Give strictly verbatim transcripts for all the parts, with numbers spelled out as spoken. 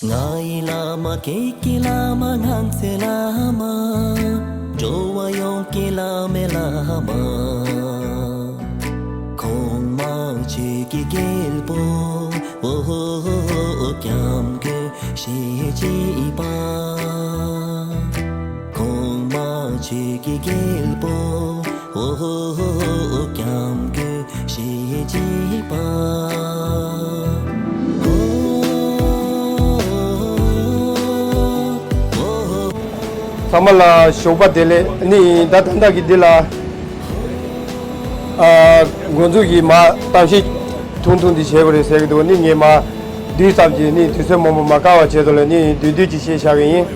ང་ཡི་བླ་མ་ཀྱེ་ཀྱེ་བླ་མ་ང་ཚོའི་བླ་མ། འགྲོ་བ་ཡོངས་ཀྱི་བླ་མའི་བླ་མ། གོང་མ་ཆོས་ཀྱི་རྒྱལ་པོ། ཨོ་ཧོ་ཧོ་ཧོ། སྐྱབས་མགོན་ཞེས་བགྱི་བ། གོང་མ་ཆོས་ཀྱི་རྒྱལ་པོ། ཨོ་ཧོ་ཧོ་ཧོ། སྐྱབས་མགོན་ཞེས་བགྱི་བ། ཚང་མ་ལ་ཞོགས་པ་བདེ་ལེགས། ནི་ད་ད་ལྟ་གི་འདི་ལ་ཨ་འགོ་འཛུགས་ཀྱིས་མ་གཏམ་བཤད་ཐུང་ཐུང་འདི་བྱེད་དགོས་རེད་ཟེར་གི་འདུག་ནི་ངས་མ་དུས་ཙམ་གྱིས་ནི་དུས་ཚོད་མང་པོ་མ་བཀག་པ་བྱེད་དོ་ལ་ནི་བསྡུས་བསྡུས་ཀྱིས་བཤད་བཞག་གི་ཡིན།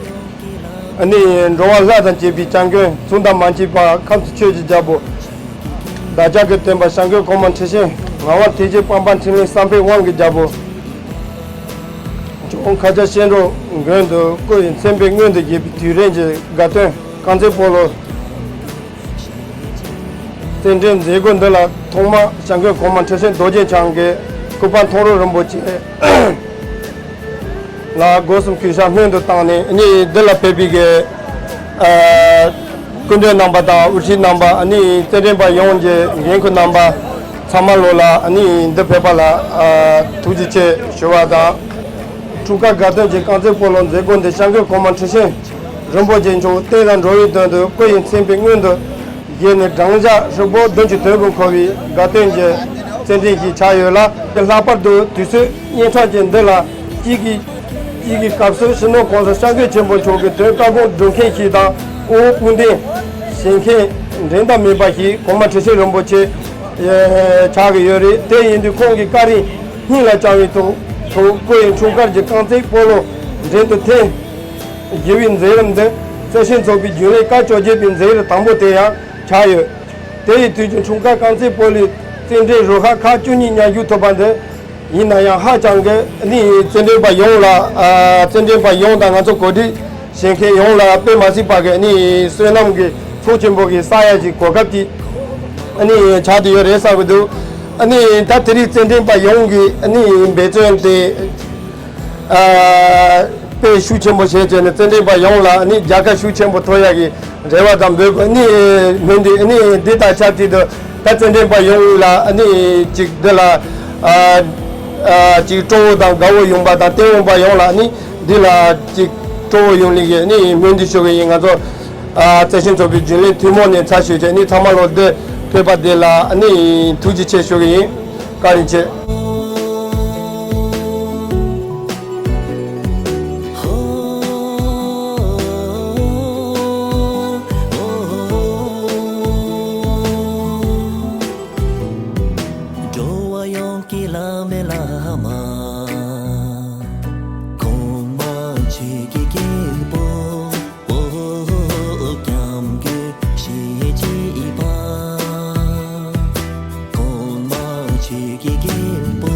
ནི་འགྲོ་བ་ལྷ་དང་བཅས་པའི་སྐྱབས་མགོན། མཚུངས་ཟླ་མ་མཆིས་པ་ཁམས་སུ་ཆོས་ཀྱི་རྒྱལ་པོ། བདག་ཅག་གི་སྟོན་པ་སྐྱབས་མགོན་གོང་མ་ཁྲི་སྲོང་ངག་དབང་ཐུགས་རྗེ་དཔལ་འབར་འཕྲིན་ལས་བསམ་འཕེལ་དབང་གི་རྒྱལ་པོ། ཇོ་བོ་མཁའ་ཁྱབ་སྤྱན་རས་གཟིགས་མགོན་དུ་སྐུ་ཡི་མཚན་དཔེའི་མངོན་དུ་བཞད་པའི་དུས་རིམ་གྱི་དགའ་སྟོན་རྐང་རྩེད་སྤོ་ལོ། རྩེད་འགྲན་མཛད་སྒོ་འདི་ལ་ཐོག་མར་སྐྱབས་མགོན་གོང་མ་ཁྲི་སྲོང་རྡོ་རྗེ་འཆང་གི་སྐུ་པར་མཐོང་གྲོལ་རིན་པོ་ཆེ་ལ་སྒོ་གསུམ་གུས་ཕྱག་སྔོན་དུ་བཏང་ནས་ནི་འདི་ལ་ཕེབས་པའི་གི་ཨ་སྐུ་མགྲོན་རྣམ་པ་དང་དབུ་ཁྲིད་རྣམ་པ། ནི་རྩེད་འགྲན་པ་ཡོངས་ཀྱི་འགན་འཁུར་རྣམ་པ་ཚང་མ་ལོ་ལ་ནི་འདི་ཕེབས་པ་ལ་ཨ་ཐུགས་རྗེ་ཆེ་ཞུ་བ་དང་། འཁྲུངས་སྐར་དགའ་སྟོན་གྱི་རྐང་རྩེད་སྤོ་ལོ་མཛད་སྒོ་འདི་སྐྱབས་མགོན་གོང་མ་ཁྲི་སྲོང་རིན་པོ་ཆེ་མཆོག་བསྟན་དང་འགྲོ་བའི་དོན་དུ་སྐུ་ཡི་མཚན་དཔེའི་མངོན་དུ་བཞད་ནས་སྦྲང་ཆར་ཧྲིལ་པོ་བདུན་གྱི་དོན་དུ་འཁོར་བའི་དགའ་སྟོན་གྱི་རྩེད་འགྲན་ཞིག་ཆགས་ཡོད་ལ། ལྷག་པར་དུ་དུས་ཚོད་སྙན་གྲགས་ཅན་འདི་ལ་དཀྱིལ་གྱི་དཀྱིལ་གྱི་སྐབས་སུ་སྤྱི་ནོར་༸གོང་ས་༸སྐྱབས་མགོན་ཆེན་པོ་མཆོག་གི་དོན་བཀའ་དགོངས་སྒྲུབ་མཁན་ཞིག་དང་། དབུ་དཔུང་སྡེ་བཞེངས་མཁན་འགྲན་ཟླ་མེད་པ་ཞིག་གོང་མ་ཁྲི་སྲོང་རིན་པོ་ཆེ་ཆགས་ཀྱི་ཡོད་རེད། དེ་ཡིན་དུས་ཁོང་གི་བཀའ་དྲིན་སྙིང་ལ་བཅངས་པའི་ཐོག་ཐོག་སྐུ་ཡི་འཁྲུངས་སྐར་གྱི་རྐང་རྩེད་སྤོ་ལོ་འགྲན་བསྡུར་ཐེངས་བཞི་པའི་མཛད་རིམ་འདི་བརྩེ་ཆེན་ཚོགས་པའི་རྒྱུན་ལས་བཀའ་བཅོ་བརྒྱད་པའི་མཛད་རིམ་དང་པོ་དེ་ཡང་ཆགས་ཡོད། དེ་ཡི་དུས་ཀྱི་འཁྲུངས་སྐར་རྐང་རྩེད་སྤོ་ལོའི་རྩེད་འགྲན་རུ་ཁག་ཁག་བཅུ་གཉིས་མཉམ་ཞུགས་ཐུབ་པ་འདི་ཡིན་ན་ཡང་ཧ་ཅང་གི་ནི་རྩེད་འགྲན་པ་ཡོངས་ལ་ཨ་རྩེད་འགྲན་པ་ཡོངས་དང་ང་ཚོ་གོ་སྒྲིག་བྱེད་མཁན་ཡོངས་ལ་དཔེ་མ་སྲིད་པ་གི་ནི་བསོད་ནམས་ཀྱི་ཚོགས་ཆེན་པོ་གི་བསགས་ཡ་གི་གོ་སྐབས་ཅིག་ཨ་ནི་ཆགས་བསྡད་ཡོད་རེད་བསམ་གི་འདུག་ཨ་ནི་ད་དེ་རིང་རྩེད་འགྲན་པ་ཡོངས་ཀྱི་ཨ་ནི་འབད་བརྩོན་དེ་ཨ་དཔེ་ཤུགས་ཆེན་པོ་བྱས་བྱས་ནས་རྩེད་འགྲན་པ་ཡོངས་ལ་ཨ་ནི་རྒྱལ་ཁ་ཤུགས་ཆེན་པོ་ཐོབ་ཡ་གི་རེ་བ་དང་འབོད་སྐུལ་ཨ་ནི་སྨོན་འདུན། ཨ་ནི་འདི་དང་ཆབས་ཅིག་ཏུ་ད་རྩེད་འགྲན་པ་ཡོངས་ལ་ཨ་ནི་ཅིག་འདི་ལ་ཨ་ཨ་ཅིག་སྤྲོ་བོ་དང་དགའ་བོ་ཡོང་པ་དང་། བསྟན་འོང་པ་ཡོངས་ལ་ཨ་ནི་འདི་ལ་ཅིག་སྤྲོ་བོ་ཡོང་ལེ་གི་ཨ་ནི་སྨོན་འདུན་ཞུ་གི་ཡིན། ང་ཚོ་ཨ་རྩེད་ཆེན་ཚོགས་པའི་རྒྱུན་ལས་ཐུན་མོང་ནས་ཚར་ཞུས་བྱས་ཨ་ནི་ཚང་མ་ལོ་འདི་ཕེབས་པ་འདི་ལ་ཨ་ནི་ཐུགས་རྗེ་ཆེ་ཞུ་གི་ཡིན། བཀའ་དྲིན་ཆེ། འགྲོ་བ་ཡོངས་ཀྱི་བླ་མའི་བླ་མ། གོང་མ་ཆོས་ཀྱི་རྒྱལ་པོ། ཨོ་སྐྱབས་མགོན་ཞེས་བགྱི་བ། གོང་མ་ཆོས་ཀྱི་རྒྱལ་པོ།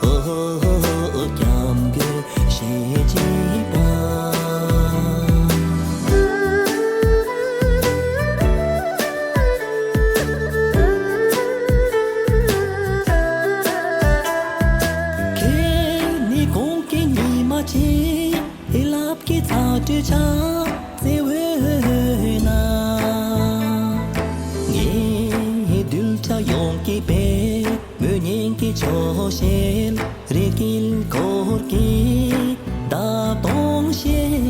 ཨོ་སྐྱབས་མགོན་ཞེས་བགྱི་བ། ཁྱེད་ནི་གོང་གི་ཉི་མ་ཆེ། ལྷ་བྲག་གི་ཚ་དྲོད་ཆགས་སེ་འོད་ན། ངའི་གདུལ་བྱ་ཡོངས་ཀྱི་དཔལ་མོས་སྙིང་གི་ཆོས་བཤད། རེ་སྐུལ་འཁོར་གྱི་བརྡ་གཏོང་བྱེད།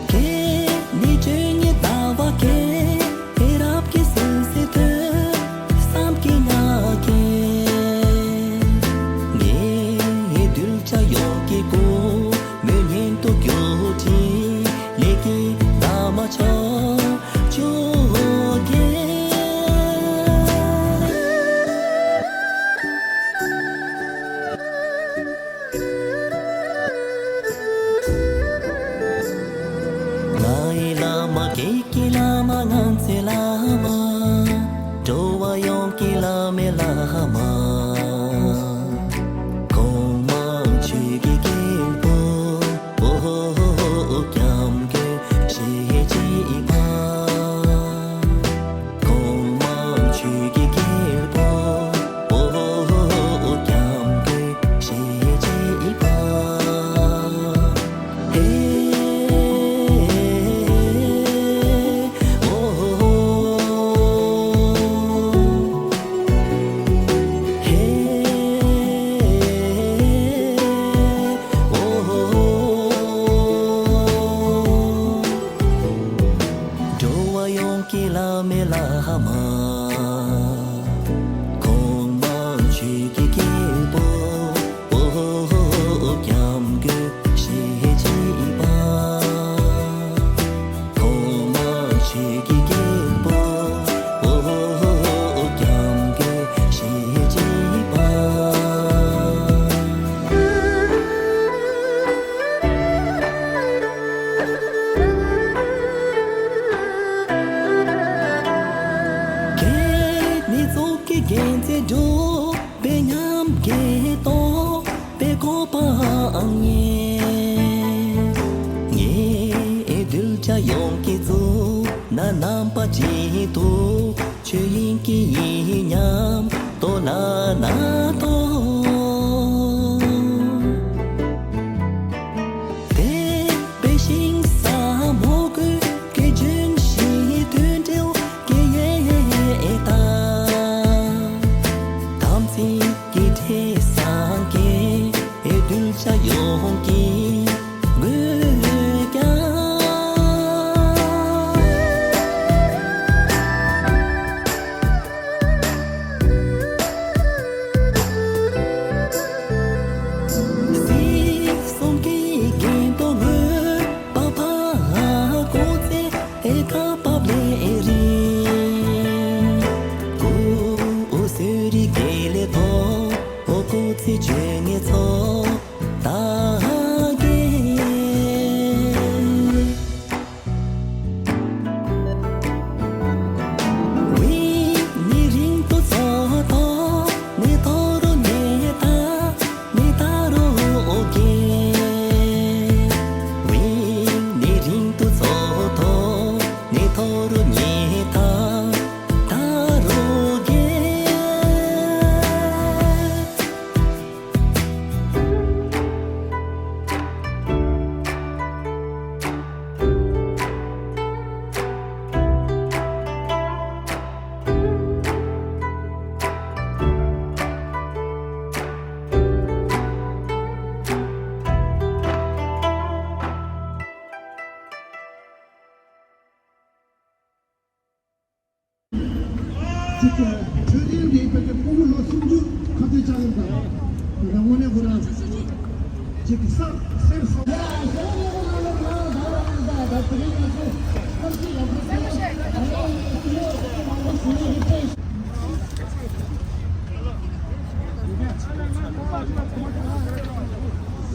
ཁྱེད་ནི་ཆོས་ཉིད་ལྟ་བ་ཁྱེད། ཨེ་རབ་ཀྱི་སེམས་སུ་ཐོས་བསམ་གྱི་ཉག་གེ། ངའི་གདུལ་བྱ་ཡོངས་ཀྱི་སྐུ་མོས་སྙིང་དུ་གྱུར་ཅིག་ལས་ཀྱི་བླ་མ་ཕྱོགས་བཅུ་རྒྱལ། ང་ཡི་བླ་མ་ཀྱེ་ཀྱེ་བླ་མ་ང་ཚོའི་བླ་མ། འགྲོ་བ་ཡོངས་ཀྱི་བླ་མའི་བླ་མ། གོང་མ་ཆོས་ཀྱི་རྒྱལ་པོ། ཨོ་སྐྱབས་མགོན་ཞེས་བགྱི་བ། གོང་མ་ཆོས་ཀྱི་རྒྱལ་པོ། ཨོ་སྐྱབས་མགོན་ ཡོངས་ཀྱི་བླ་མའི་བླ་མ། གོང་མ་ཆོས་ཀྱི་སྐྱེས་བུ། སྐྱབས་མགོན་ཞེས་བགྱི་བ། གོང་མ་ཆོས་ཀྱི་སྐྱེས་བུ། སྐྱབས་མགོན་ཞེས་བགྱི་བ། ཁྱེད་ནི་ཚོགས་ཀྱི་རྒྱལ་མཚན་སྒྲོག་པའི་ཉམས་ཀྱི་ཏོག་པའི་བཀོད་པའང་ཉེ། ངའི་གདུལ་བྱ་ཡོངས་ཀྱི་གཙུག་ན་རྣམ་པ་གཅིག་ཏུ། ཆོས་དབྱིངས་ཀྱི་ཡིད་ཉམས་རྟོགས་ལ་ན་ཐོ། དད་པའི་ཞིང་ས་མོ་ཀུན་གྱི་ལྗོན་ཤིང་དོན་འགྲེལ་གྱི་ཡལ་ག། དམ་ཚིག་གི་འབྲས་བཟང་གི་གདུལ་བྱ་ཡོངས་ཀྱི་མགོན་སྐྱབས། སྲིད་གསུམ་གྱི་རྒྱན་དུ་མངོན་པ་འཕགས་པ་སྐུ་ཚེ་ཁ་འབབ་ལས་རིང་། སྐུ་གསུང་ཐུགས་ཀྱི་དགེ་ལེགས་ཐོབ། སྐུ་ཚེ་བཅོ་ལྔའི་ཚོགས་བདག་གིས། དབུས་ནས་རིང་དུ་མཚོ་ཐོག་ནས་མཐོ་རུ་ཉལ་ཐ་ནས་ད་རུ་རྒྱས། དབུས་ནས་རིང་དུ་མཚོ་ཐོག་ནས་མཐོ་རུ་ཉལ་ཐ་ད་རུ་རྒྱས། ཅིག་གྲོས་རིམ་འདི་བོད་ཀྱི་སྐུ་ངོ་ལོ་སུམ་ཅུ་ཁ་ཐུག་བཅར་ཡོད་པ། དེ་དངོས་གནས་ཁོ་རང་ཅིག་གི་ས་སེར་སོ།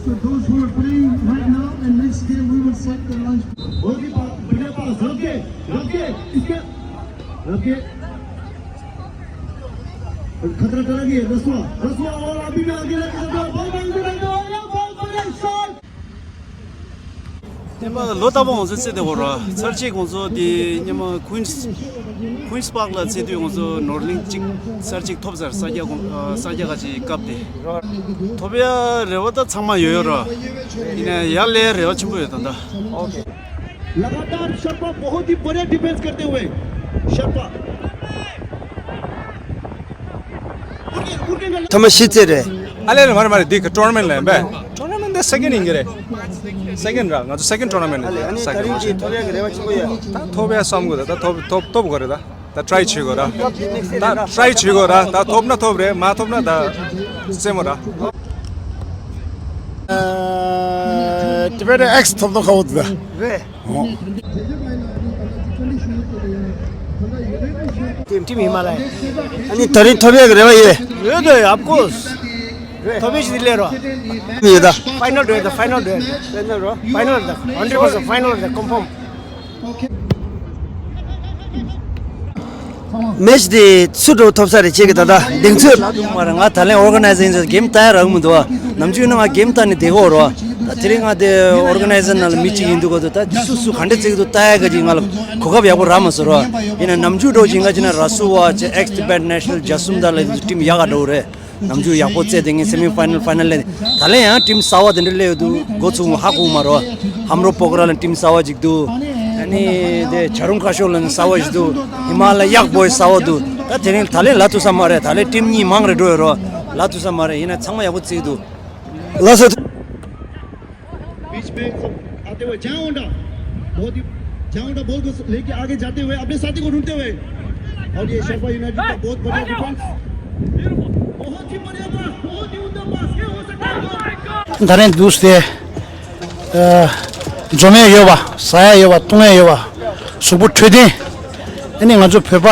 So those who are playing right now, and next game we will set the lunch. Goalkeeper, player pass, रख के, रख के, इसके, रख के। खतरा करा दिए, रसुआ, रसुआ और अभी भी आगे लग सकता है, बॉल मांगते रहते हो, या बॉल पर एक शॉट। སྙེ་མ་ལོ་ལྟ་བུ་ང་ཚོ་རྩེད་དེ་འོ་ར་ཚར་གཅིག་ང་ཚོ་དེ་སྙེ་མ་ཀུན་སི་ཀུན་སི་པཱག་ལ་རྩེད་དུས་ང་ཚོ་ནོར་གླིང་གཅིག་ཚར་གཅིག་ཐོབ་ཚར། ས་རྒྱ་གུང་ས་རྒྱ་ག་ཅིག་སྐབས་དེ་ཐོབ་ཡ་རེ་བ་ད་ཚང་མ་ཡོད་ཡོད་ར། ཡིན་ན་ཡར་ལས་རེ་བ་ཆེན་པོ་ཡོད་ད་ད། लगातार शर्मा बहुत ही बढ़िया डिफेंस करते हुए शर्मा ཐོག་མ་ཤི་ཚེ་རེད། ཨ་ལེ་ལེ་མ་རེད་མ་རེད། འདི་གི་ཊོར་ནམ་མེན་ཊི་ལ་ཡིན་པས། ཊོར་ནམ་མེན་ཊི་འདི་སེ་ཀེན་ཌི་ཡིན་གི་རེད། སེ་ཀེན་ཌི་ར་ང་ཚོ་སེ་ཀེན་ཌི་ཊོར་ནམ་མེན་ཊི་ཨ་ལེ་ཨ་ནི་ད་རིང་གི་ཐོབ་ཡག་གི་རེ་བ་ཆེན་པོ་ཡོད། ད་ཐོབ་ཡག་བསམ་དགོས། ད་ད་ཐོབ་ཐོབ་ཐོབ་དགོས་རེད། ད་ད་ཊི་རའི་བྱེད་དགོས་ར། ད་ཊི་རའི་བྱེད་དགོས་ར། ད་ཐོབ་ན་ཐོབ་རེད། མ་ཐོབ་ན་ད་རྩེད་མོ་ར། ཨ། ཊི་བེ་ཊི་ཨེག་སི་ཐོབ་ཐོབ་ཁ་བོ་དུ་ད། རེད། ཊིམ་ཊིམ་ཧི་མ་ལ་ཡ། ཨ་ནི་ད་རིང་ཐོབ་ཡག་གི་རེ་བ་ཡོད། ཡོད་དོ། of course། ཐོབ་ཡག་ཞིག་སླེབས་རོགས། ཡོད་ད། ཕའི་ནལ་འགྲོ་ཡ་ད། ཕའི་ནལ་འགྲོ་ཡ་ད། ཕའི་ནལ་རོ། ཕའི་ནལ་ད། ཧན་ཌེ་རེཌ་པར་སེན་ཊི་ཕའི་ནལ་ད། ཀོན་ཕོམ། མེ་ཆི་དེ་སུ་འགྲོ་ཐོབ་ས་རེད། ཁྱེད་ཀྱི་ད་ལྟ་གདེང་ཚོད། ལབ་ཐུབ་མ་རེད། ང་ད་ལན་ཨོར་ག་ནའི་ཛིང་ཟེར་གེམ་ལྟ་ཡ་རག་མི་འདུག་བ། ནམ་རྒྱུན་ན་ང་གེམ་ལྟ་ནས་བསྡད་ཀྱི་ཡོད་རེད་བ། ད་དེ་རིང་ང་དེ་ཨོར་ག་ནའི་ཛར་ནང་ལ་མི་གཅིག་ཡིན་དུས་གོ་ད་ད་སུ་སུ་ག་འདྲ་རྩེ་གི་འདུག་ལྟ་ཡ་ག་ཅིག་ང་ལ་གོ་སྐབས་ཡག་པོ་རག་མ་སོང་རེད་བ། ཡིན་ན་ནམ་རྒྱུན་འདྲ་བོ་ཅིག་ང་བྱས་ན་ར་སུ་བ་བྱས། ཨེག་སི་ཊི་བེཊ་ནེ་ཤ་ནལ་ཇཱ་སུམ་མདའ་ལ་ཊིམ་ཡག་ག་འདྲ་བོ་རེད། ནམ་རྒྱུན་ཡག་པོ་རྩེ་དེ་ངས་སེ་མི་ཕའི་ནལ་ཕའི་ནལ་སླེབས། ད་ལན་ཡང་ཊིམ་གསར་བ་དེ་འདྲ་སླེབས་ཡོད་དུས་འགོ་ཚུགས་ཧ་གོ་མ་རེད་བ། ཧམ་རོ་པོ་ཁ་ར་ལ་ཊིམ་གསར་བ་ཅིག་འདུག་ཨ་ནི་དེ་བྱ་རུང་ཁ་ཤོར་ལ་གསར་བ་ཞིག་འདུག་ཧི་མ་ལ་ཡ་བོ་ཡི་གསར་བ་འདུག་ད་དེ་རིང་ད་ལན་ལ་ཐུག་ས་མ་རེད། ད་ལན་ཊིམ་གཉིས་མང་རེད་འགྲོ་ཡོད་རེད་བ། ལ་ཐུག་ས་མ་རེད། ཡིན་ན་ཚང་མ་ཡག་པོ་རྩེ་འདུག་ལགས་སོ། बीच में सब आते हुए जय होंडा, बहुत ही जाओ ना, बॉल को लेके आगे जाते हुए अपने साथी को ढूंढते हुए। और ये शेरपा यूनाइटेड का बहुत बढ़िया डिफेंस। बहुत ही बढ़िया पास, बहुत ही उम्दा पास। ये हो सकता है। ད་རེས་འདུག་སྟེ། ཨ། འཛོམས་ཡས་ཡོད་པ། ཟ་ཡས་ཡོད་པ། བཏུང་ཡས་ཡོད་པ། གཟུགས་པོ་འཕྲོད་བསྟེན། ཨ་ནི་ང་ཚོ་བོད་པ་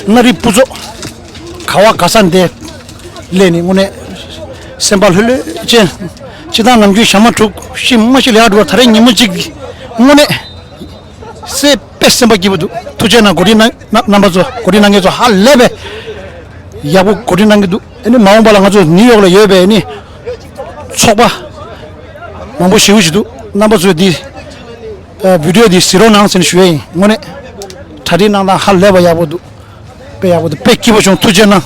མངའ་རིས་སྤུ་ཚོགས་ག་བ་ག་ས་འདི་སླེབས་ནས་དངོས་གནས་སེམས་པ་ལྷོད་ལྷོད་ཅན། སྤྱིར་བཏང་ནམ་རྒྱུན་ཞག་མ་དྲུག་བཞི་མ་ཞིག་ལས་ཀ་འགྲོ་བ། ད་རེས་ཉིན་མོ་གཅིག་དངོས་གནས་སེ་དཔེ་སེམས་པ་སྐྱིད་པོ་འདུག། ཐུགས་རྗེ་གནང་གོ་སྒྲིག་གནང་། རྣམ་པ་ཚོ་གོ་སྒྲིག་གནང་མཁན་ཚོ་ཧ་ལས་པའི་ཡག་པོ་གོ་སྒྲིག་གནང་གི་འདུག། ཨ་ནི་མ་འོངས་པ་ལ་ང་ཚོ་ནིའུ་ཡོག་ལ་ཡོད་པའི་ཨ་ནི་ཚོགས་པ་མང་པོ་ཞེ་པོ་ཞིག་འདུག། རྣམ་པ་ཚོས་འདི་ཨ་བི་ཌི་ཡོ་འདི་གཟིགས་རོགས་གནང་ཟེར་ནས་ཞུ་ཡས་ཡིན། དངོས་གནས་གྲ་སྒྲིག་གནང་སྟངས་ཧ་ལས་པ་ཡག་པོ་འདུག། དཔེ་ཡག་པོ་འདུག། དཔེ་སྐྱིད་པོ་བྱུང་། ཐུགས་རྗེ་གནང་།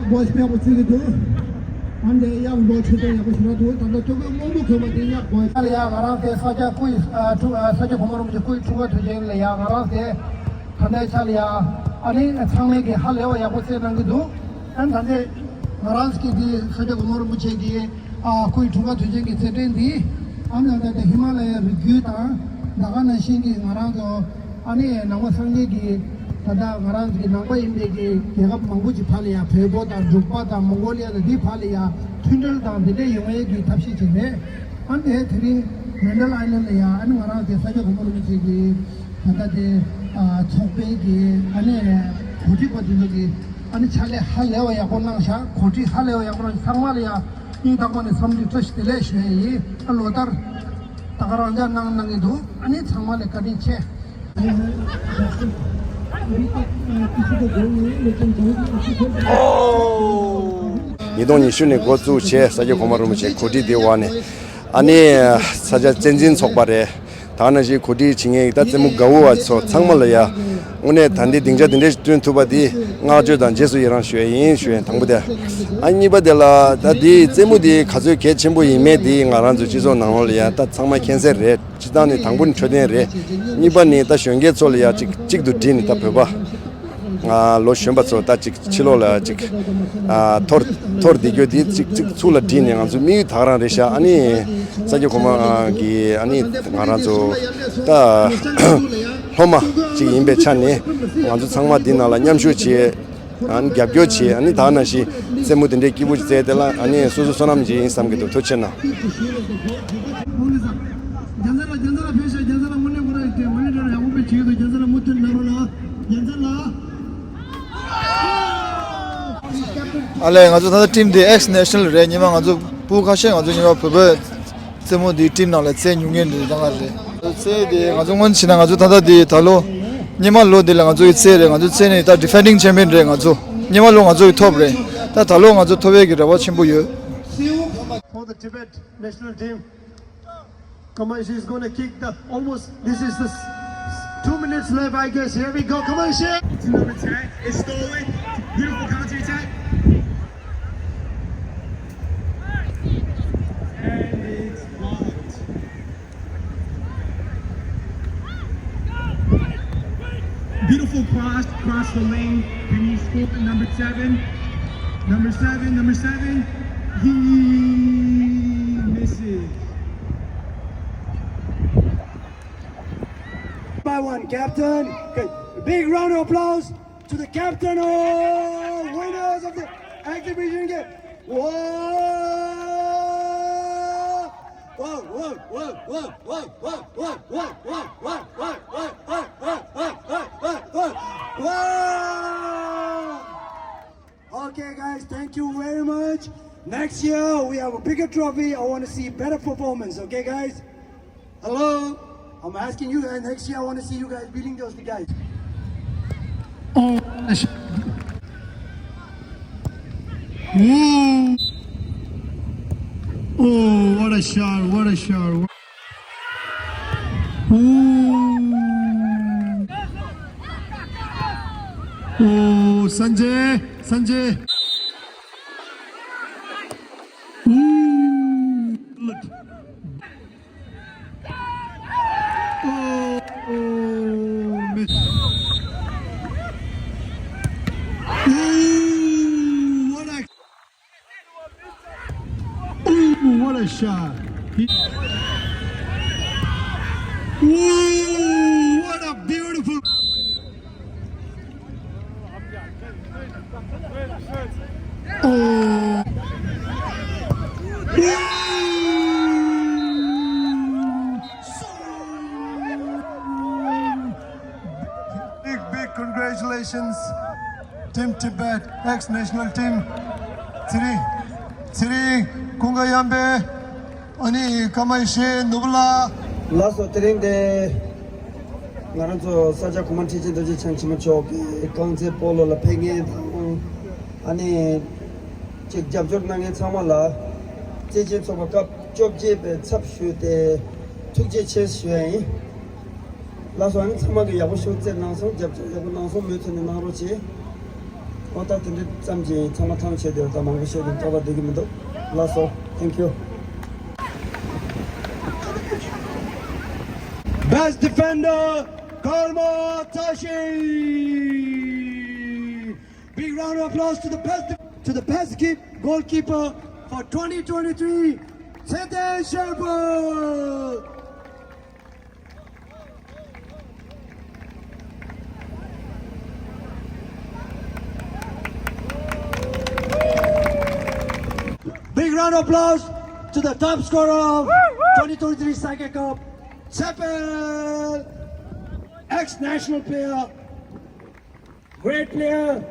བོ་ཡིས་དཔེ་ཡག་པོ་བརྩི་གི་འདུག། ཨ་འདྲའི་གཡག་ལོ་ཆེ་དོན་ཡག་པོ་ཞེ་དྲག་འདུག། ད་ལྟ་སྟོད་ཁའི་སྔོན་པོ་གྱོན་པ་དེ་གཡག་དགོས་ཡ་ལ་ཡ། ང་རང་དེ་ས་སྐྱ་སྐུ་ཡི་ཨ་ཁྲུ་ཨ་ས་སྐྱ་གོང་མ་རིན་པོ་ཆེ་སྐུ་ཡི་འཁྲུངས་སྐར་དུས་ཆེན་ལ་ཡ། ང་རང་དེ་ད་ལྟའི་ཆ་ལ་ཡ་ཨ་ནི་ཚང་མས་ཀྱི་ཧ་ལས་པ་ཡག་པོ་བརྩི་གནང་གི་འདུག། ཨ་ནི་ད་ལྟའི་ང་རང་གི་དེ་ས་སྐྱ་གོང་མ་རིན་པོ་ཆེ་གི་ཨ་སྐུ་ཡི་འཁྲུངས་སྐར་དུས་ཆེན་གྱི་རྩེད་འགྲན་འདི་ཨ་ནི་ད་ལྟ་ཧི་མ་ལ་ཡའི་རི་རྒྱུད་དང་ད་ག་ནང་བཞིན་གྱི་ང་རང་ཚོ་ཨ་ནི་ནང་པ་སངས་རྒྱས་ཀྱི་ད་ལྟ་ང་རང་ཚོ་གི་ནང་པ་ཡིན་པའི་གི་རྒྱལ་ཁབ་མང་པོ་ཅིག་ཕར་ལ་ཡ། བལ་པོ་དང་འབྲུག་པ་དང་མོང་གོ་ལི་ཡ་དང་འདི་ཕར་ལ་ཡ་མཐུན་སྒྲིལ་དང་འདི་འདྲ་ཡོང་ཡས་ཀྱི་ཐབས་ཤེས་བྱས་ནས། ཨ་ནི་དེ་རིང་མན་ཌལ་ཨའི་ལན་ལ་ཡ་ཨ་ནི་ང་རང་དེ་ས་སྐྱ་གོང་མ་རིན་པོ་ཆེ་གི་ད་ལྟ་དེ་ཚོགས་པའི་གི་ཨ་ནི་གོ་སྒྲིག་པ་དེ་ཚོ་གི་ཨ་ནི་ཕྱག་ལས་ཧ་ལས་པ་ཡག་པོ་གནང་ཤག། གོ་སྒྲིག་ཧ་ལས་པ་ཡག་པོ་གནང་། ཚང་མ་ལ་ཡ་སྙིང་ཐག་པ་ནས་འཚམས་འདྲི་བཀྲ་ཤིས་བདེ་ལེགས་ཞུ་ཡས་ཡིན། ཨ་ལོ་ལྟར་ད་ག་རང་འཇགས་གནང་གནང་གི་འདུག། ཨ་ནི་ཚང་མ་ལ་བཀའ་དྲིན་ཆེ། ཉིས་སྟོང་ཉི་ཤུ་ནས་འགོ་བཙུགས་བྱས་ས་སྐྱ་གོང་མ་རིན་པོ་ཆེ་གོ་སྒྲིག་དེ་འོག་ནས་ཨ་ནི་ས་སྐྱ་བསྟན་འཛིན་ཚོགས་པ་རེད། ད་ནང་བཞིན་གོ་སྒྲིག་བྱེད་མཁན་ད་རྩེད་མོ་དགའ་བོ་བ་ཚོ་ཚང་མ་ལ་ཡ་དངོས་གནས་ད་འདི་སྡིངས་ཆ་དེ་འདྲས་ཤིག་བསྐྲུན་ཐུབ་པ་འདི་བསྔགས་བརྗོད་དང་རྗེས་སུ་ཡི་རང་ཞུ་ཡ་ཡིན་ཞུ་ཡ་དང་པོ་དེ། ཨ་གཉིས་པ་དེ་ལ་ད་འདི་རྩེད་མོ་འདི་ག་ཚོད་གལ་ཆེན་པོ་ཡིན་མེད་འདི་ང་རང་ཚོ་སྤྱི་ཚོགས་ནང་ལོགས་ལ་ཡ་ད་ཚང་མ་མཁྱེན་གསལ་རེད། སྤྱིར་བཏང་ནི་དང་པོ་ནི་འཕྲོད་བསྟེན་རེད། གཉིས་པ་ནི་ད་གཞོན་སྐྱེས་ཚོ་ལ་ཡ་གཅིག་གཅིག་ཏུ་བསྒྲིལ་ནས་ད་བོད་པ། ང་ལོ་གཞོན་པ་ཚོ་ད་ཅིག་ཕྱི་ལོགས་ལ་ཅིག་ཨ་འཐོར་འཐོར་བསྡད་རྒྱུ་དེ་ཅིག་ཅིག་ཚུར་ལ་བསྒྲིལ་ནས་ང་ཚོ་དམིགས་ཡུལ་ད་ག་རང་རེད་ཤག། ཨ་ནི་ས་སྐྱ་གོང་མ་གི་ཨ་ནི་ང་རང་ཚོ་ད་སློབ་མ་ཅིག་ཡིན་པའི་ཆ་ནས་ང་ཚོ་ཚང་མ་འདི་ནང་ལ་མཉམ་ཞུགས་བྱས། ཨ་ནི་རྒྱབ་སྐྱོར་བྱས། ཨ་ནི་ད་ག་ནང་བཞིན་རྩེད་མོ་དེ་འདྲའི་སྐྱིད་པོ་ཅིག་རྩེས་དེ་ལ་ཨ་ནི་སོ་སོ་བསོད་ནམས་ཅིག་ཡིན་བསམ་གྱི་འདུག། ཐུགས་རྗེ་གནང་། རྒྱལ་མཚན་ལགས། རྒྱལ་མཚན་ལགས་ཕེབས་ཤག། རྒྱལ་མཚན་ལགས་དངོས་གནས་ཁོ་རང་གི་མོ་ནི་ཊར་ཡག་པོ་དཔེ་བྱེད་ཀྱི་འདུག། རྒྱལ་མཚན་ལགས་མུ་མཐུད་ནང་རོགས་གནང་། རྒྱལ་མཚན་ལགས། ཨ་ལས། ང་ཚོ་ད་ལྟ་ཊིམ་འདི་ཨེགས་ནེ་ཤ་ནལ་རེད། སྔོན་མ་ང་ཚོ་བུ་ཁ་ཤས་ང་ཚོ་སྔོན་མ་བོད་པའི་རྩེད་མོ་འདིའི་ཊིམ་ནང་ལ་རྩེ་མྱོང་མཁན་འདི་ད་ག་རེད། རྩེ་འདི་ང་ཚོ་སྔོན་ཕྱིན་ན་ང་ཚོ་ད་ལྟ་འདི་ད་ལོ་སྔོན་མ་ལོ་འདི་ལ་ང་ཚོ་གི་རྩེ་རེད། ང་ཚོ་རྩེ་ནས་ད་ཌི་ཕེན་ཌིང་ཆེམ་པིན་རེད། ང་ཚོ་སྔོན་མ་ལོ་ང་ཚོ་གི་ཐོབ་རེད། ད་ད་ལོ་ང་ཚོ་ཐོབ་ཡས་ཀྱི་རེ་བ་ཆེན་པོ་ཡོད། For the Tibet national team. Come on, she's gonna kick the almost. This is the s- s- two minutes left, I guess. Here we go. Come on, Shane. It's another attack. It's stolen. Beautiful counter attack. And it's blocked. Beautiful cross, cross the lane. Can you score? Number seven. Number seven, number seven. He misses. By one, captain. Okay. Big round of applause to the captain of winners of the exhibition game. Whoa! Whoa, whoa, whoa, whoa. Okay, guys, thank you very much. Next year, we have a bigger trophy. I want to see better performance. Okay, guys? Hello? I'm asking you guys, next year, I want to see you guys beating those guys. Oh, what a shot. Whoa. Oh, what a shot, what a shot. Ooh. Oh, Sanjay, Sanjay. Ooh. Look. Oh, oh, miss. Shot. He- Ooh, what a beautiful. Oh. Ooh. Big, big congratulations, Team Tibet, ex national team. ཚེ་རིང་། ཚེ་རིང་། ཀུན་དགའ་གཡང་འཕེལ། ཨ་ནི་ཀརྨ་ཡེ་ཤེས་ནོར་བུ་ལགས། ལགས་སོ། དེ་རིང་འདི་ང་རང་ཚོ་ས་སྐྱ་གོང་མ་ཁྲི་ཆེན་རྡོ་རྗེ་འཆང་ཆེན་པོ་མཆོག་གི་རྐང་རྩེད་སྤོ་ལོ་ལ་ཕེབས་མཁན་དང་། ཨ་ནི་ཅིག་རྒྱབ་སྐྱོར་གནང་མཁན་ཚང་མ་ལ་རྩེད་འགྲན་ཚོགས་པ་སྐབས་བཅོ་བརྒྱད་པའི་ཚབ་ཞུས་ཏེ་ཐུགས་རྗེ་ཆེ་ཞུ་ཡ་ཡིན། ལགས་སོ། ཨ་ནི་ཚང་མ་གིས་ཡག་པོ་ཞིག་རྩེད་གནང་སོང་། རྒྱབ་སྐྱོར་ཡག་པོ་གནང་སོང་། མུ་མཐུད་ནས་གནང་རོགས་གྱིས། ཨོ་ད་དེ་འདྲ་ཙམ་གྱིས་ཚང་མ་ཐང་ཆད་དེ་ད་མང་པོ་བཤད་དེ་ཏག་ཏག་བསྡད་ཀྱི་མི་འདུག་ལགས་སོ། Thank you. Best defender, Karma Tashi. Big round of applause to the best, to the best keep-, goalkeeper for twenty twenty-three, Tseten Sherpa. Big round of applause to the top scorer of twenty twenty-three Sakya Cup, Tsepel, ex-national player, great player.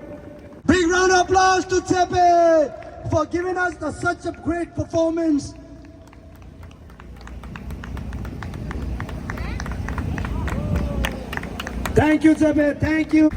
Big round of applause to Tsepel for giving us the, such a great performance. Thank you, Tsepel. Thank you.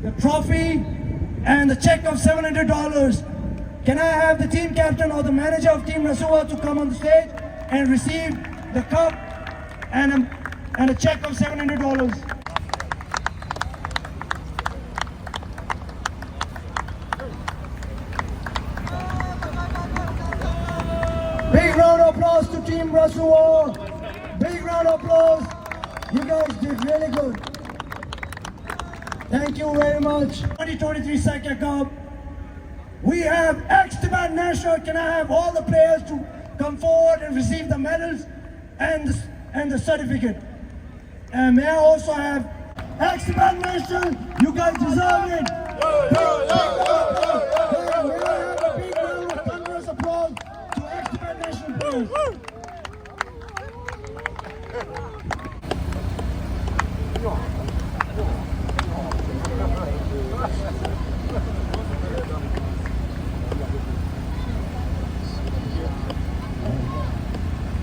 The trophy and the check of seven hundred dollars. Can I have the team captain or the manager of Team Rasuwa to come on the stage and receive the cup and a, and a check of seven hundred dollars? Big round of applause to Team Rasuwa. Big round of applause. You guys did really good. Thank you very much. Twenty twenty-three Sakya Cup. We have ex-Tibet national. Can I have all the players to come forward and receive the medals and the, and the certificate? And may I also have ex-Tibet national? You guys deserve it. May I have a big round of thunderous applause to ex-Tibet national players?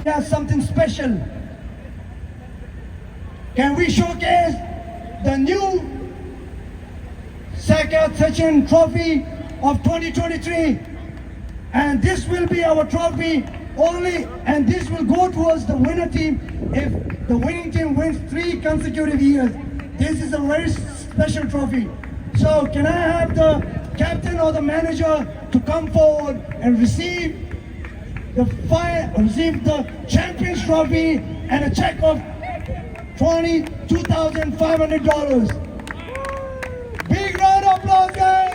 We have something special. Can we showcase the new Sakya Tseten Trophy of twenty twenty-three? And this will be our trophy only, and this will go towards the winner team if the winning team wins three consecutive years. This is a very special trophy. So can I have the captain or the manager to come forward and receive the fi-, receive the Champions Trophy and a check of twenty, two thousand five hundred dollars. Big round of applause, guys.